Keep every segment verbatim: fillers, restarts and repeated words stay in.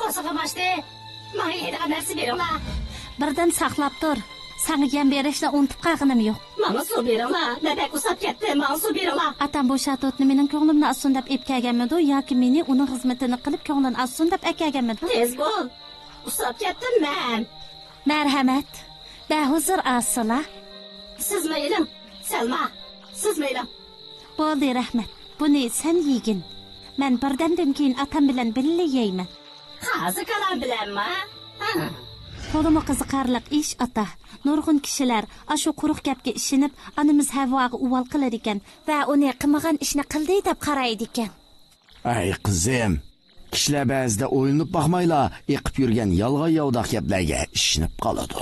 قاسىغىم ئاشتى. ماڭا يەيدىغان نەرسە بېرىڭلار. بىردەم ساقلاپ تۇر. ساڭا يەم بېرىشنى ئۇنتۇپ قالغىنىم يوق. ماڭا سۇ بېرىڭلار. مەن بەك ئۇسساپ كەتتىم. ماڭا سۇ بېرىڭلار. ئاتام بۇ شاتۇتنى مېنىڭ كۆڭلۈمنى ئاچسۇن دەپ ئېلىپ كەلگەنمىدۇ ياكى مېنى ئۇنىڭ خىزمىتىنى قىلىپ كۆڭلىنى ئاچسۇن دەپ ئەكەلگەنمىدۇ؟ تېز بول. ئۇسساپ كەتتىم مەن. مەرھەمەت. بەھۇزۇر ئاسىلا. سىزمۇ ئېلىڭ، سەلما. سىزمۇ ئېلىڭ. بولدى، رەھمەت. بۇنى سەن يېگىن. مەن بىردەمدىن كېيىن ئاتام بىلەن بىللە يەيمەن. قازى كالام بىلەنما؟ ھە. تولىمۇ قىزىقارلىق ئىش، ئاتا. نۇرغۇن كىشىلەر ئاشۇ قۇرۇق گەپكە ئىشىنىپ، ئانىمىز ھەۋۋاغا ئۇۋال قىلىدىكەن ۋە ئۇنى قىلمىغان ئىشنى قىلدى دەپ قارايدىكەن. ئەي قىزىم، كىشىلەر بەزىدە ئويلىنىپ باقمايلا ئېقىپ يۈرگەن يالغان-ياۋىداق گەپلەرگە ئىشىنىپ قالىدۇ.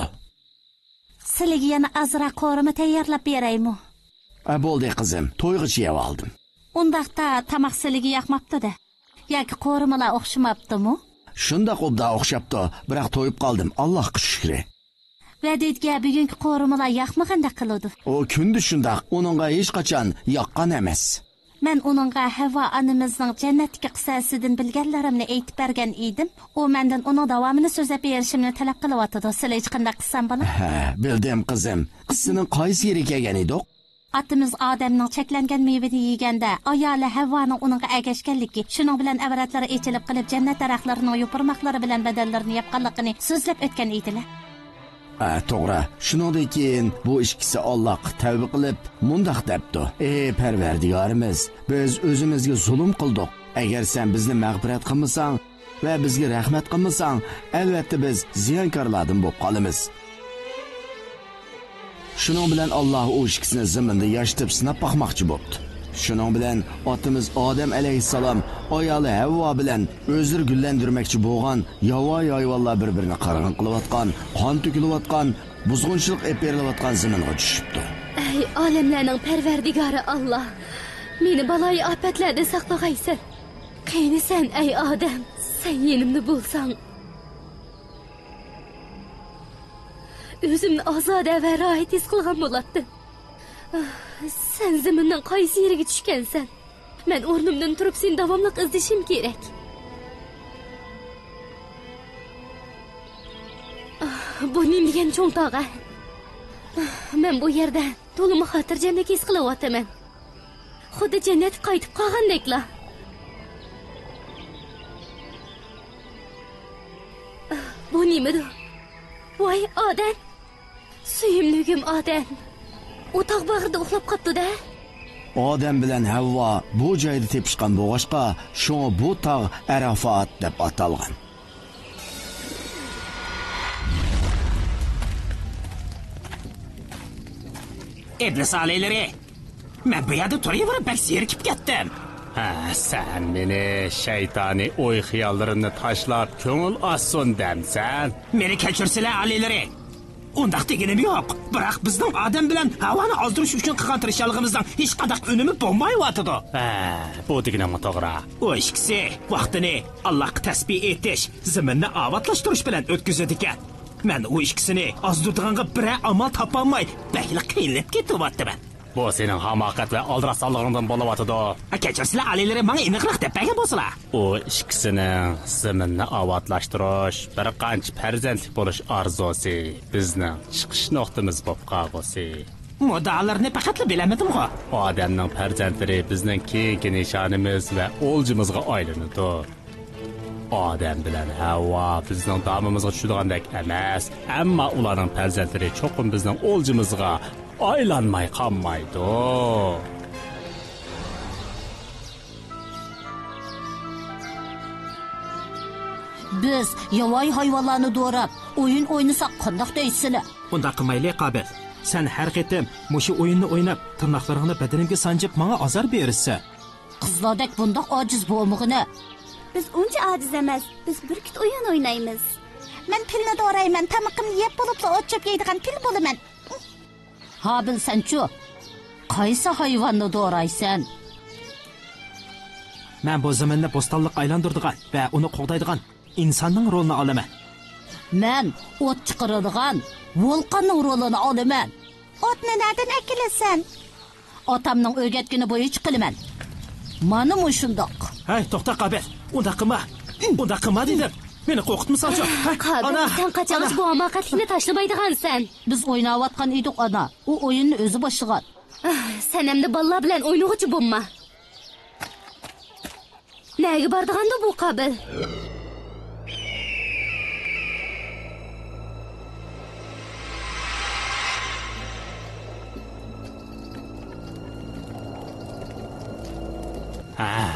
سىلىگە يەنە ئازراق قورۇما تەييارلاپ بېرەيمۇ؟ ئە، بولدى قىزىم، تويغىچە يەۋالدىم. ئۇنداقتا تاماق سىلىگە ياقماپتۇ-دە. ياكى قورۇمىلار ئوخشىماپتۇمۇ؟ شۇنداق ئوبدان ئوخشاپتۇ، بىراق تويۇپ قالدىم، ئاللاھقا شۈكرى. ۋەدىدىگە بۈگۈنكى قورۇمىلار ياقمىغاندەك قىلىدۇ. ئۇ كۈندە شۇنداق، ئۇنىڭغا ھېچقاچان ياققان ئەمەس. مەن ئۇنىڭغا ھەۋۋا ئانىمىزنىڭ جەننەتتىكى قىسسەسىدىن بىلگەنلىرىمنى ئېيتىپ بەرگەن ئىدىم. ئۇ مەندىن ئۇنىڭ داۋامىنى سۆزلەپ بېرىشىمنى تەلەپ قىلىۋاتىدۇ. سىلە ھېچقانداق قىلسام بولا؟ ھە، بىلدىم، قىزىم. قىسسىنىڭ قايسى يېرىگە كەلگەن ئىدۇق؟ ئاتىمىز ئادەمنىڭ چەكلەنگەن مېۋىنى يېگەندە، ئايالى ھەۋۋانىڭ ئۇنىڭغا ئەگەشكەنلىكى، شۇنىڭ بىلەن ئەۋرەتلىرى ئېچىلىپ قېلىپ، جەننەت دەرەخلىرىنىڭ يوپۇرماقلىرى بىلەن بەدەنلىرىنى ياپقانلىقىنى سۆزلەپ ئۆتكەن ئىدىلە. ئە، توغرا. شۇنىڭدىن كېيىن بۇ ئىككىسى ئاللاھقا تەۋبە قىلىپ، مۇنداق دەپتۇ: «ئى پەرۋەردىگارىمىز، بىز ئۆزىمىزگە زۇلۇم قىلدۇق. ئەگەر سەن بىزنى مەغپىرەت قىلمىساڭ ۋە بىزگە رەھمەت قىلمىساڭ، ئەلۋەتتە بىز زىيانكارلاردىن بولۇپ قالىمىز.» شۇنىڭ بىلەن ئاللاھ ئۇ ئىككىسىنى زېمىندا ياشىتىپ سىناپ باقماقچى بوپتۇ. شۇنىڭ بىلەن ئاتىمىز ئادەم ئەلەيھىسسالام ئايالى ھەۋۋا بىلەن ئۆزلىرى گۈللەندۈرمەكچى بولغان ياۋايى ھايۋانلار بىر-بىرىنى قىرغىن قىلىۋاتقان، قان تۆكۈلۈۋاتقان، بۇزغۇنچىلىق ئېلىپ بېرىلىۋاتقان زېمىنغا چۈشۈپتۇ. ئەي ئالەملەرنىڭ پەرۋەردىگارى ئاللاھ، مېنى بالايىئاپەتلەردىن ساقلىغايسەن. قېنى سەن، ئەي ئادەم، سەن يېنىمدا بولساڭ، ئۆزۈمنى ئازادە ۋە راھەت ھېس قىلغان بولاتتىم. سەن زېمىننىڭ قايسى يېرىگە چۈشكەنسەن؟ مەن ئورنۇمدىن تۇرۇپ سېنى داۋاملىق ئىزدىشىم كېرەك. بۇ نېمە دېگەن چوڭ تاغ ھە؟ مەن بۇ يەردە تولىمۇ خاتىرجەملىك ھېس قىلىۋاتىمەن. خۇددى جەننەتكە قايتىپ قالغاندەكلا. بۇ نېمىدۇ؟ ۋاي ئادەم! سۆيۈملۈكۈم ئادەم! ئۇ تاغ باغرىدا ئۇخلاپ قاپتۇ-دە! ئادەم بىلەن ھەۋۋا بۇ جايدا تېپىشقان بولغاچقا، شۇڭا بۇ تاغ ئەرافات دەپ ئاتالغان. ئىبلىس ئالىيلىرى! مەن بۇ يەردە تۇرۇۋېرىپ بەك زېرىكىپ كەتتىم. ھە، سەن مېنى شەيتانىي ئوي-خىياللىرىمنى تاشلاپ، كۆڭۈل ئاچسۇن دەمسەن؟ مېنى كەچۈرسىلە، ئالىيلىرى! ئۇنداق دېگىنىم يوق. بىراق بىزنىڭ ئادەم بىلەن ھاۋانى ئازدۇرۇش ئۈچۈن قىلغان تىرىشچانلىقىمىزنىڭ ھېچقانداق ئۈنۈمى بولمايۋاتىدۇ. ھە، بۇ دېگىنىڭمۇ توغرا. ئۇ ئىككىسى ۋاقتىنى ئاللاھقا تەسبىھ ئېيتىش، زېمىننى ئاۋاتلاشتۇرۇش بىلەن ئۆتكۈزىدىكەن. مەن ئۇ ئىككىسىنى ئازدۇرىدىغانغا بىرەر ئامال تاپالماي، بەكلا قىينىلىپ كېتىۋاتىمەن. بۇ سېنىڭ ھاماقەت ۋە ئالدىراشسانلىقىڭدىن بولۇۋاتىدۇ. كەچۈرسىلە، ئالىيلىرى ماڭا ئېنىقراق دەپ بەرگەن بولسىلا. ئۇ ئىككىسىنىڭ زېمىننى ئاۋاتلاشتۇرۇش، بىر قانچە پەرزەنتلىك بولۇش ئارزۇسى بىزنىڭ چىقىش نۇقتىمىز بولۇپ قالغۇسى. مۇددىئالىرىنى پەقەتلا بىلەلمىدىمغۇ؟ ئادەمنىڭ پەرزەنتلىرى بىزنىڭ كېيىنكى نىشانىمىز ۋە ئولجىمىزغا ئايلىنىدۇ. ئادەم بىلەن ھەۋۋا بىزنىڭ دامىمىزغا چۈشىدىغاندەك ئەمەس، ئەمما ئۇلارنىڭ پەرزەنتلىرى چوقۇم بىزنىڭ ئولجىمىزغا ئايلانماي قالمايدۇ. بىز ياۋايى ھايۋانلارنى دوراپ، ئويۇن ئوينىساق قانداق دەيسىلەر؟ ئۇنداق قىلمايلى، قابىل. سەن ھەر قېتىم مۇشۇ ئويۇننى ئويناپ، تىرناقلىرىڭنى بەدىنىمگە سانجىپ، ماڭا ئازار بېرىسەن. قىزلاردەك بۇنداق ئاجىز بولمىغىنە. بىز ئۇنچە ئاجىز ئەمەس. بىز بىر كۈت ئويۇن ئوينايمىز. مەن پىلنى دورايمەن. تامىقىمنى يەپ بولۇپلا ئوت-چۆپ يەيدىغان پىل بولىمەن. ھابىل، سەنچۇ؟ قايسى ھايۋاننى دورايسەن؟ مەن بۇ زېمىننى بوستانلىققا ئايلاندۇرىدىغان ۋە ئۇنى قوغدايدىغان ئىنساننىڭ رولىنى ئالىمەن. مەن ئوت چىقىرىدىغان ۋولقاننىڭ رولىنى ئالىمەن. ئوتنى نەدىن ئەكېلىسەن؟ ئاتامنىڭ ئۆگەتكىنى بويىچە قىلىمەن. مانا مۇشۇنداق. ھەي، توختا، قابىل! ئۇنداق قىلما! ئۇنداق قىلما دېدىم! مېنى قورقۇتمىساڭچۇ؟ ھە؟ قابىل، ئانا! سەن قاچانغىچە بۇ ھاماقەتلىكنى تاشلىمايدىغانسەن؟ بىز ئويناۋاتقان ئىدۇق، ئانا. ئۇ ئويۇننى ئۆزى باشلىغان. ئاھ، سەن ئەمدى بالىلار بىلەن ئوينىغۇچى بولما. نەگە بارىدىغاندۇ بۇ قابىل؟ ھە،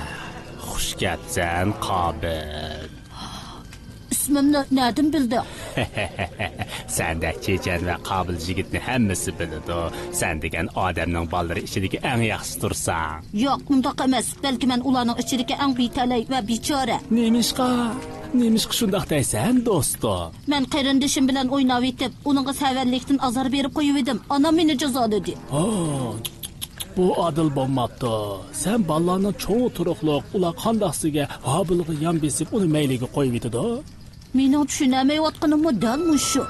خۇش كەپسەن، قابىل. ئىسمىمنى نەدىن بىلدىڭ؟ سەندەك چېچەن ۋە قابىل يىگىتنى ھەممىسى بىلىدۇ. سەن دېگەن ئادەمنىڭ بالىلىرى ئىچىدىكى ئەڭ ياخشىسى تۇرساڭ. ياق، ئۇنداق ئەمەس. بەلكى مەن ئۇلارنىڭ ئىچىدىكى ئەڭ بىتەلەي ۋە بىچارە. نېمىشقا؟ نېمىشقا شۇنداق دەيسەن، دوستۇم؟ مەن قېرىندىشىم بىلەن ئويناۋېتىپ، ئۇنىڭغا سەۋەنلىكتىن ئازار بېرىپ قويۇۋىدىم. ئانام مېنى جازالىدى. ھا، بۇ ئادىل بولماپتۇ. سەن بالىلارنىڭ چوڭى تۇرۇقلۇق، ئۇلار قانداق سىزگە ھابىلغا يان بېسىپ، ئۇنى مەيلىگە قويۇۋېتىدۇ؟ مېنىڭ چۈشىنەلمەيۋاتقىنىممۇ دەل مۇشۇ.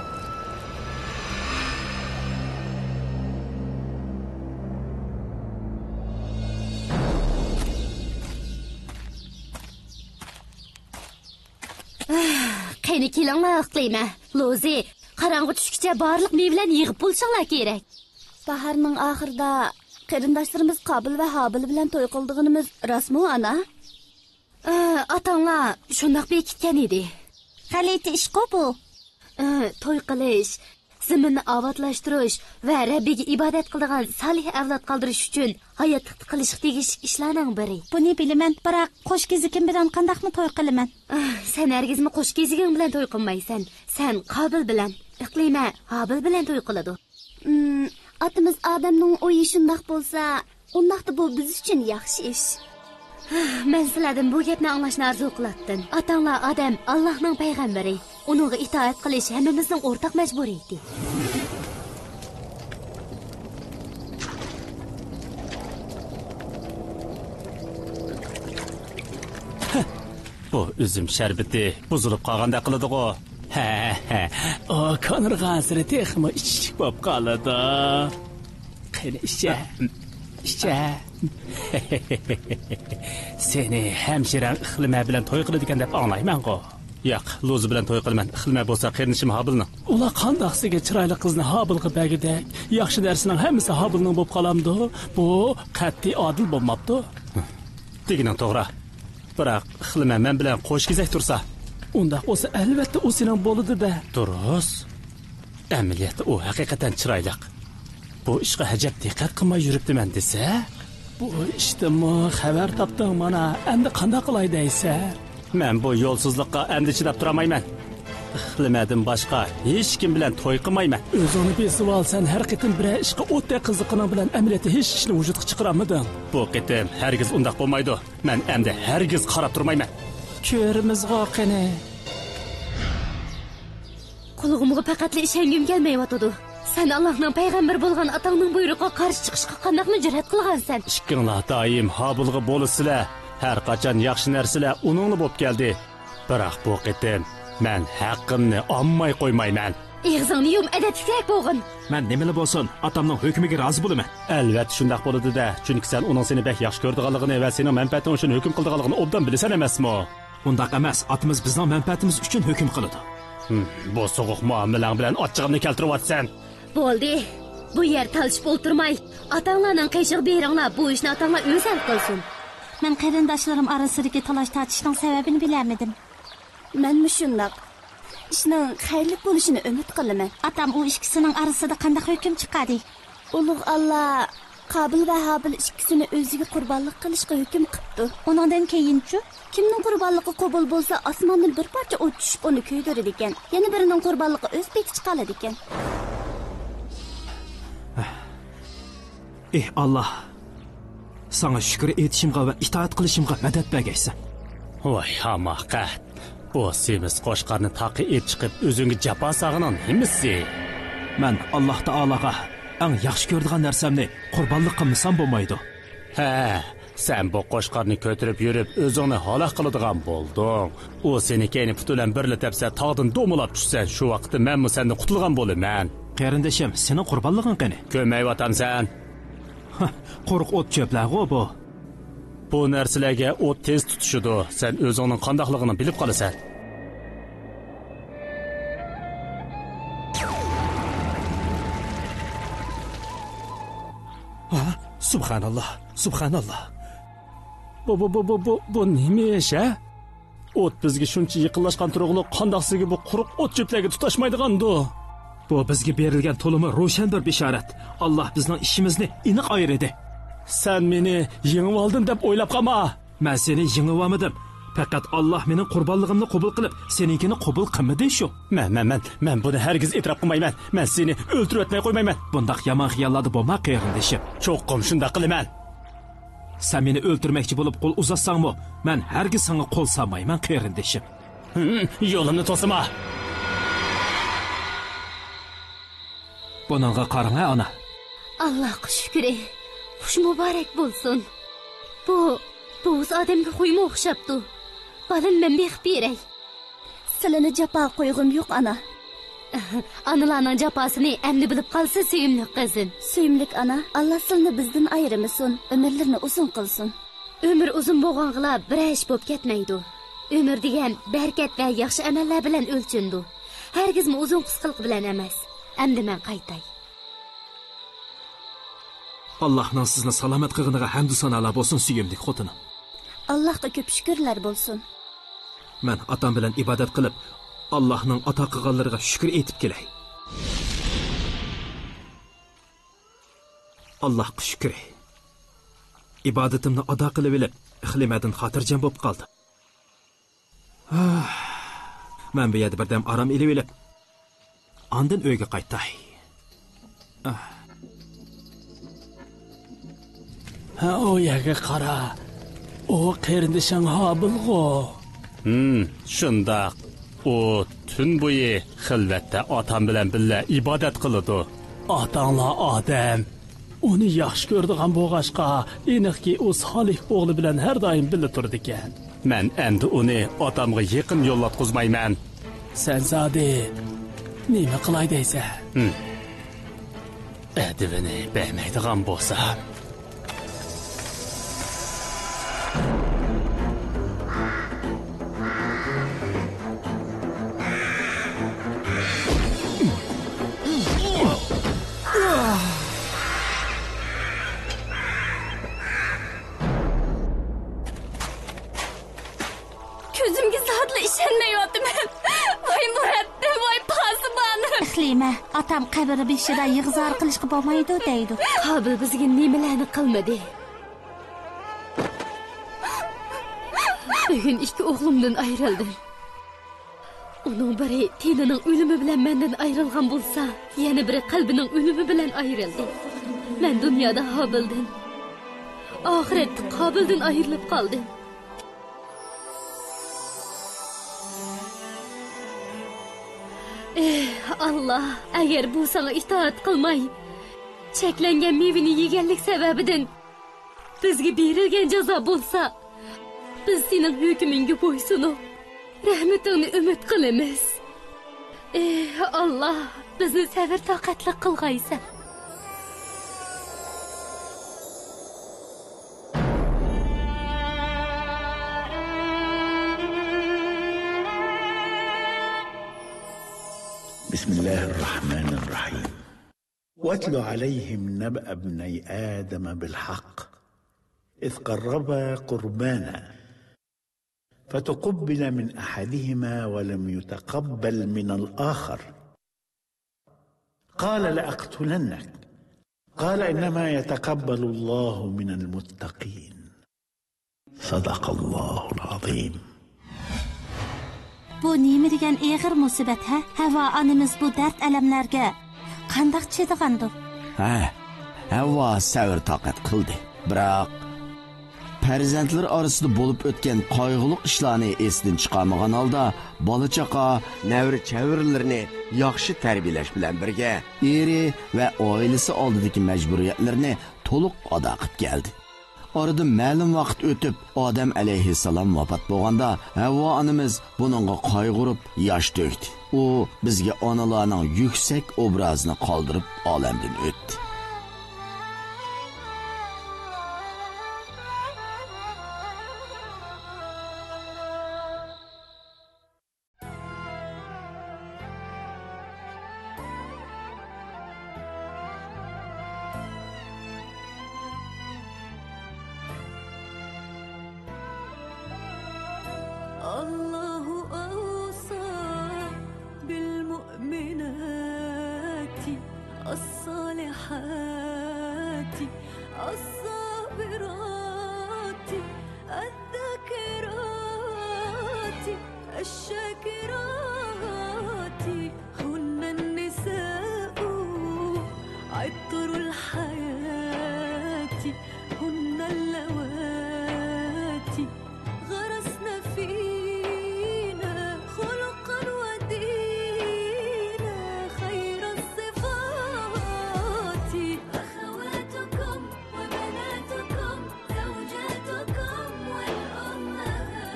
قېنى كېلىڭلار، ئىقلىمە، لوزى، قاراڭغۇ چۈشكىچە بارلىق مېۋىلەرنى يىغىپ بولۇشۇڭلار كېرەك. باھارنىڭ ئاخىرىدا قېرىنداشلىرىمىز قابىل ۋە ھابىل بىلەن توي قىلىدىغىنىمىز راستمۇ، ئانا؟ ئا، ئاتاڭلار شۇنداق بېكىتكەن ئىدى. غەلىتە ئىشقۇ بۇ. ئا، توي قىلىش، زېمىننى ئاۋاتلاشتۇرۇش ۋە رەببىگە ئىبادەت قىلىدىغان سالىھ ئەۋلاد قالدۇرۇش ئۈچۈن ھاياتلىقتا قىلىشقا تېگىشلىك ئىشلارنىڭ بىرى. بۇنى بىلىمەن، بىراق قوش كېزىكىم بىلەن قانداقمۇ توي قىلىمەن؟ ئا، سەن ھەرگىزمۇ قوش كېزىكىڭ بىلەن توي قىلمايسەن. سەن قابىل بىلەن، ئىقلىمە ھابىل بىلەن توي قىلىدۇ. ئىم، ئاتىمىز ئادەمنىڭ ئويى شۇنداق بولسا، ئۇنداقتا بۇ بىز ئۈچۈن ياخشى ئىش. مەن سىلەردىن بۇ گەپنى ئاڭلاشنى ئارزۇ قىلاتتىم. ئاتاڭلار ئادەم ئاللاھنىڭ پەيغەمبىرى. ئۇنىڭغا ئىتائەت قىلىش ھەممىمىزنىڭ ئورتاق مەجبۇرىيىتى. بۇ ئۈزۈم شەربىتى بۇزۇلۇپ قالغاندەك قىلىدىغۇ. ھە، ھە. ئۇ كونىرىغانسېرى تېخىمۇ ئىچىشلىك بولۇپ قالىدۇ. قېنى ئىچە. ئىچە. سېنى ھەمشىرەڭ ئىقلىمە بىلەن توي قىلىدىكەن دەپ ئاڭلايمەنغۇ. ياق، لۇزى بىلەن توي قىلىمەن. ئىقلىمە بولسا قېرىندىشىم ھابىلنىڭ. ئۇلار قانداق سىزگە چىرايلىق قىزنى ھابىلغا بەرگۈدەك، ياخشى نەرسىنىڭ ھەممىسى ھابىلنىڭ بولۇپ قالامدۇ؟ بۇ قەتئىي ئادىل بولماپتۇ. دېگىنىڭ توغرا. بىراق ئىقلىمە مەن بىلەن قوش كېزەك تۇرسا. ئۇنداق بولسا، ئەلۋەتتە، ئۇ سېنىڭ بولىدۇ-دە. دۇرۇس. ئەمەلىيەتتە ئۇ ھەقىقەتەن چىرايلىق. بۇ ئىشقا ئەجەب دىققەت قىلماي يۈرۈپتىمەن دېسە. بۇ ئىشتىنمۇ خەۋەر تاپتىڭ مانا، ئەمدى قانداق قىلاي دەيسەن؟ مەن بۇ يولسىزلىققا ئەمدى چىداپ تۇرالمايمەن. ئىقلىمەدىن باشقا ھېچكىم بىلەن توي قىلمايمەن. ئۆزۈڭنى بېسىۋال، سەن ھەر قېتىم بىرەر ئىشقا ئوتتەك قىزىققىنىڭ بىلەن ئەمەلىيەتتە ھېچ ئىشنى ۋۇجۇدقا چىقىرالمىدىڭ. بۇ قېتىم ھەرگىز ئۇنداق بولمايدۇ. مەن ئەمدى ھەرگىز قاراپ تۇرمايمەن. كۆرىمىزغۇ قېنى. قۇلىقىمغا پەقەتلا ئىشەنگۈم كەلمەيۋاتىدۇ. سەن ئاللاھنىڭ پەيغەمبىرى بولغان ئاتاڭنىڭ بۇيرۇقىغا قارشى چىقىشقا قانداقمۇ جۈرئەت قىلغانسەن؟ ئىككىڭلار دائىم ھابىلغا بولىسىلەر. ھەر قاچان ياخشى نەرسىلەر ئۇنىڭلا بولۇپ كەلدى. بىراق بۇ قېتىم مەن ھەققىمنى ئالماي قويمايمەن. ئېغىزىڭنى يۇم، ئەدەپلىكرەك بولغىن. مەن نېمىلا بولسۇن، ئاتامنىڭ ھۆكمىگە رازى بولىمەن. ئەلۋەتتە شۇنداق بولىدۇ-دە، چۈنكى سەن ئۇنىڭ سېنى بەك ياخشى كۆرىدىغانلىقىنى ۋە سېنىڭ مەنپەئەتىڭ ئۈچۈن ھۆكۈم قىلىدىغانلىقىنى ئوبدان بىلىسەن ئەمەسمۇ؟ ئۇنداق ئەمەس، ئاتىمىز بىزنىڭ مەنپەئەتىمىز ئۈچۈن ھۆكۈم قىلىدۇ. ھىم، بۇ سوغۇق مۇئامىلەڭ بىلەن ئاچچىقىمنى كەلتۈرۈۋاتىسەن. بولدى، بۇ يەر تالىشىپ ئولتۇرماي، ئاتاڭلارنىڭ قېشىغا بېرىڭلار، بۇ ئىشنى ئاتاڭلار ئۆزى ھەل قىلسۇن. مەن قېرىنداشلىرىم ئارىسىدىكى تالاش-تارتىشنىڭ سەۋەبىنى بىلەلمىدىم. مەنمۇ شۇنداق. ئىشنىڭ خەيرلىك بولۇشىنى ئۈمىد قىلىمەن. ئاتام ئۇ ئىككىسىنىڭ ئارىسىدا قانداق ھۆكۈم چىقاردى؟ ئۇلۇغ ئاللا قابىل ۋە ھابىل ئىككىسىنى ئۆزىگە قۇربانلىق قىلىشقا ھۆكۈم قىپتۇ. ئۇنىڭدىن كېيىنچۇ؟ كىمنىڭ قۇربانلىقى قوبۇل بولسا، ئاسماندىن بىر پارچە ئوت چۈشۈپ، ئۇنى كۆيدۈرىدىكەن. يەنە بىرىنىڭ قۇربانلىقى ئۆز پېتى چىقالىدىكەن. ئېھ، ئاللا! ساڭا شۈكۈر ئېيتىشىمغا ۋە ئىتائەت قىلىشىمغا مەدەت بەرگەيسەن. ۋاي ھاماقەت! بۇ سېمىز قوچقارنى تاغقا ئېلىپ چىقىپ، ئۆزۈڭگە جاپا سالغىنىڭ نېمىسى؟ مەن ئاللا تائالاغا ئەڭ ياخشى كۆرىدىغان نەرسەمنى قۇربانلىق قىلمىسام بولمايدۇ. ھە، سەن بۇ قوچقارنى كۆتۈرۈپ يۈرۈپ، ئۆزۈڭنى ھالاك قىلىدىغان بولدۇڭ. ئۇ سېنى كەينى پۇتى بىلەن بىرلا تەپسە، تاغدىن دومىلاپ چۈشسە، شۇ ۋاقىتتا مەنمۇ سەندىن قۇتۇلغان بولىمەن. قېرىندىشىم، سېنىڭ قۇربانلىقىڭ قېنى؟ كۆرمەيۋاتامسەن؟ ھە، قۇرۇق ئوت چۆپلەرغۇ بۇ. بۇ نەرسىلەرگە ئوت تېز تۇتىشىدۇ، سەن ئۆزۈڭنىڭ قانداقلىقىنى بىلىپ قالىسەن. سۇبھاناللا، سۇبھاناللا. بۇ، بۇ، بۇ، بۇ، بۇ، بۇ نېمە ئىش، ھە؟ ئوت بىزگە شۇنچە يېقىنلاشقان تۇرۇقلۇق، قانداق سىزگە بۇ قۇرۇق ئوت چۆپلەرگە تۇتاشمايدىغاندۇ؟ بۇ بىزگە بېرىلگەن تولىمۇ روشەن بىر بېشارەت. ئاللا بىزنىڭ ئىشىمىزنى ئېنىق ئايرىدى. سەن مېنى يېڭىۋالدىم دەپ ئويلاپ قالما. مەن سېنى يېڭىۋالمىدىم. پەقەت ئاللا مېنىڭ قۇربانلىقىمنى قوبۇل قىلىپ، سېنىڭكىنى قوبۇل قىلمىدى شۇ. مەن، مەن، مەن، مەن بۇنى ھەرگىز ئېتىراپ قىلمايمەن. مەن سېنى ئۆلتۈرۈۋەتمەي قويمايمەن. بۇنداق يامان خىياللاردا بولما، قېرىندىشىم. چوقۇم شۇنداق قىلىمەن. سەن مېنى ئۆلتۈرمەكچى بولۇپ قول ئۇزاتساڭمۇ، مەن ھەرگىز ساڭا قول سالمايمەن، قېرىندىشىم. ھىم، يولۇمنى توسىما. بۇنىڭغا قاراڭ ھە، ئانا. ئاللاغا شۈكرى. خۇش مۇبارەك بولسۇن. بۇ بوۋىسى ئادەمگە خويمۇ ئوخشاپتۇ. بالىنى مەن بېقىپ بېرەي. سىلىنى جاپاغا قويغۇم يوق، ئانا. ئانىلارنىڭ جاپاسىنى ئەمدى بىلىپ قالسا سۆيۈملۈك قىزىم. سۆيۈملۈك ئانا، ئاللا سىلىنى بىزدىن ئايرىمىسۇن، ئۆمۈرلىرىنى ئۇزۇن قىلسۇن. ئۆمۈر ئۇزۇن بولغانغىلا بىرەر ئىش بولۇپ كەتمەيدۇ. ئۆمۈر دېگەن بەرىكەت ۋە ياخشى ئەمەللەر بىلەن ئۆلچىنىدۇ. ھەرگىزمۇ ئۇزۇن قىسقىلىقى بىلەن ئەمەس. ئەمدى مەن قايتاي. ئاللاھنىڭ سىزنى سالامەت قىلغىنىغا ھەمدۇ سانالار بولسۇن، سۆيۈملۈك خوتۇنۇم. ئاللاھقا كۆپ شۈكۈرلەر بولسۇن. مەن ئاتام بىلەن ئىبادەت قىلىپ، ئاللاھنىڭ ئاتا قىلغانلىرىغا شۈكۈر ئېيتىپ كېلەي. ئاللاھقا شۈكرى. ئىبادىتىمنى ئادا قىلىۋېلىپ، ئىقلىمەدىن خاتىرجەم بولۇپ قالدىم. مەن بۇ يەردە بىردەم ئارام ئېلىۋېلىپ، ئاندىن ئۆيگە قايتاي. ھە، ئۇ يەرگە قارا. ئۇ قېرىندىشىڭ ھابىلغۇ. ھىم، شۇنداق. ئۇ تۈن بويى خىلۋەتتە ئاتام بىلەن بىللە ئىبادەت قىلىدۇ. ئاتاڭلار ئادەم ئۇنى ياخشى كۆرىدىغان بولغاچقا، ئېنىقكى، ئۇ سالىھ ئوغلى بىلەن ھەر دائىم بىللە تۇرىدىكەن. مەن ئەمدى ئۇنى ئاتامغا يېقىن يوللاتقۇزمايمەن. سەن زادى نېمە قىلاي دەيسەن؟ ھىم. ئەدىپىنى بەرمەيدىغان بولسا. كۆزۈمگە زادىلا ئىشەنمەيۋاتىمەن. ۋاي مۇرەتتىپ، ۋاي پاسىبان. ئىقلىمە، ئاتام قەبرە بېشىدا يىغا-زار قىلىشقا بولمايدۇ دەيدۇ. قابىل بىزگە نېمىلەرنى قىلمىدى؟ بۈگۈن ئىككى ئوغلۇمدىن ئايرىلدىم. ئۇنىڭ بىرى تېنىنىڭ ئۆلۈمى بىلەن مەندىن ئايرىلغان بولسا، يەنە بىرى قەلبىنىڭ ئۆلۈمى بىلەن ئايرىلدى. مەن دۇنيادا ھابىلدىن، ئاخىرەتتە قابىلدىن ئايرىلىپ قالدىم. ئېھ، ئاللا، ئەگەر بۇ ساڭا ئىتائەت قىلماي، چەكلەنگەن مېۋىنى يېگەنلىك سەۋەبىدىن بىزگە بېرىلگەن جازا بولسا، بىز سېنىڭ ھۆكمۈڭگە بويسۇنۇپ، رەھمىتىڭنى ئۈمىد قىلىمىز. ئېھ، ئاللا، بىزنى سەۋر-تاقەتلىك قىلغايسەن. بسم الله الرحمن الرحيم. واتل عليهم نبأ ابني آدم بالحق إذ قربا قربانا فتقبل من أحدهما ولم يتقبل من الآخر قال لأقتلنك قال إنما يتقبل الله من المتقين. صدق الله العظيم. بۇ نېمە دېگەن ئېغىر مۇسىبەت ھە؟ ھەۋۋا ئانىمىز بۇ دەرد-ئەلەملەرگە قانداق چىدىغاندۇ؟ ھە، ھەۋۋا سەۋر-تاقەت قىلدى. بىراق، پەرزەنتلىرى ئارىسىدا بولۇپ ئۆتكەن قايغۇلۇق ئىشلارنى ئېسىدىن چىقارمىغان ھالدا بالا-چاقا، نەۋرە-چەۋرىلىرىنى ياخشى تەربىيەلەش بىلەن بىرگە، ئېرى ۋە ئائىلىسى ئالدىدىكى مەجبۇرىيەتلىرىنى تولۇق ئادا قىلىپ كەلدى. ئارىدىن مەلۇم ۋاقىت ئۆتۈپ، ئادەم ئەلەيھىسسالام ۋاپات بولغاندا، ھەۋۋا ئانىمىز بۇنىڭغا قايغۇرۇپ ياش تۆكتى. ئۇ بىزگە ئانىلارنىڭ يۈكسەك ئوبرازىنى قالدۇرۇپ ئالەمدىن ئۆتتى. الصالحات، الصابرات، الذاكرات، الشاكرات، هن النساء عطر الحياة، هن اللواتي غرسن فينا خلقا ودينا خير الصفات. أخواتكم وبناتكم، زوجاتكم والأمهات،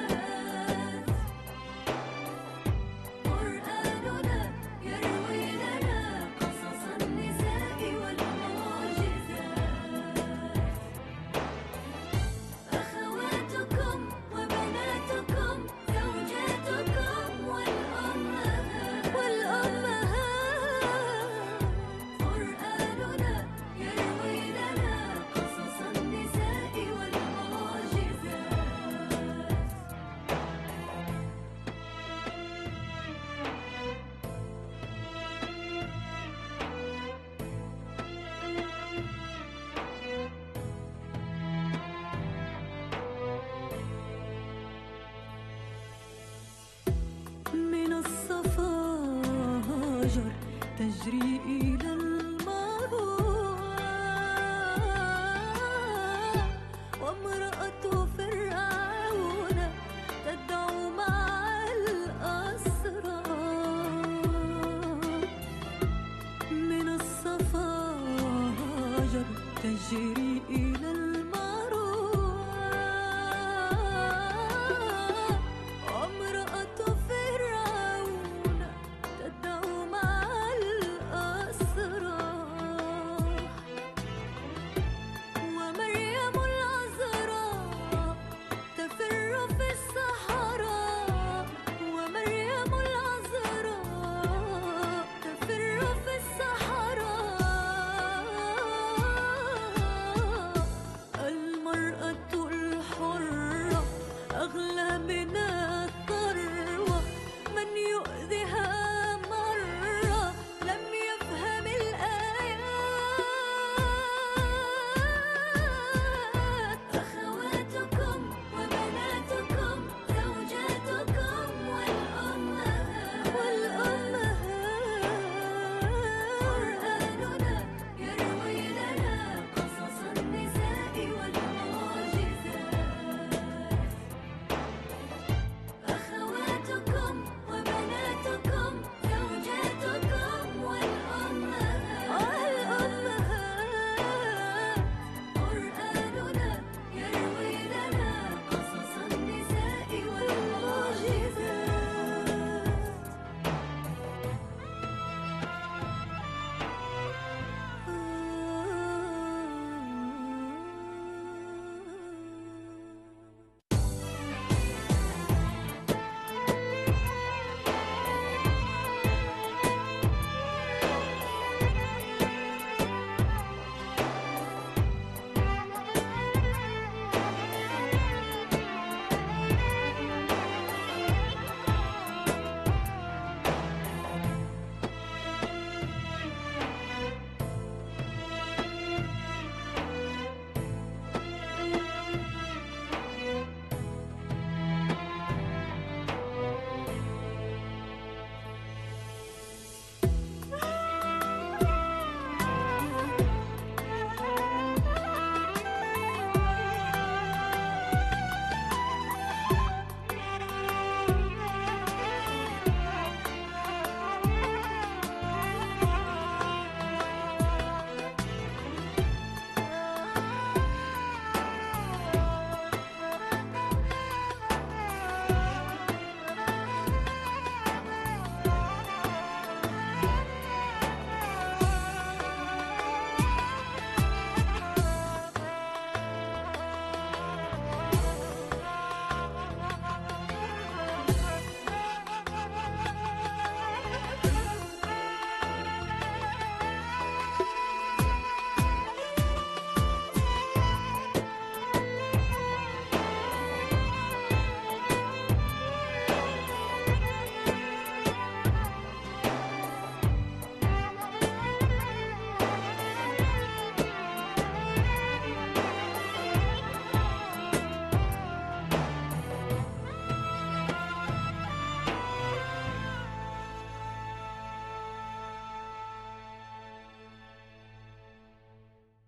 قرآننا يروي لنا قصص النساء والمعجزات. أخواتكم وبناتكم، زوجاتكم والأمهات، والأمهات، قرآننا يروي لنا قصص النساء والمعجزات. من الصفاجر تجري إلى المروى، وامرأة فرعون تدعو مع الأسرى. من الصفاجر تجري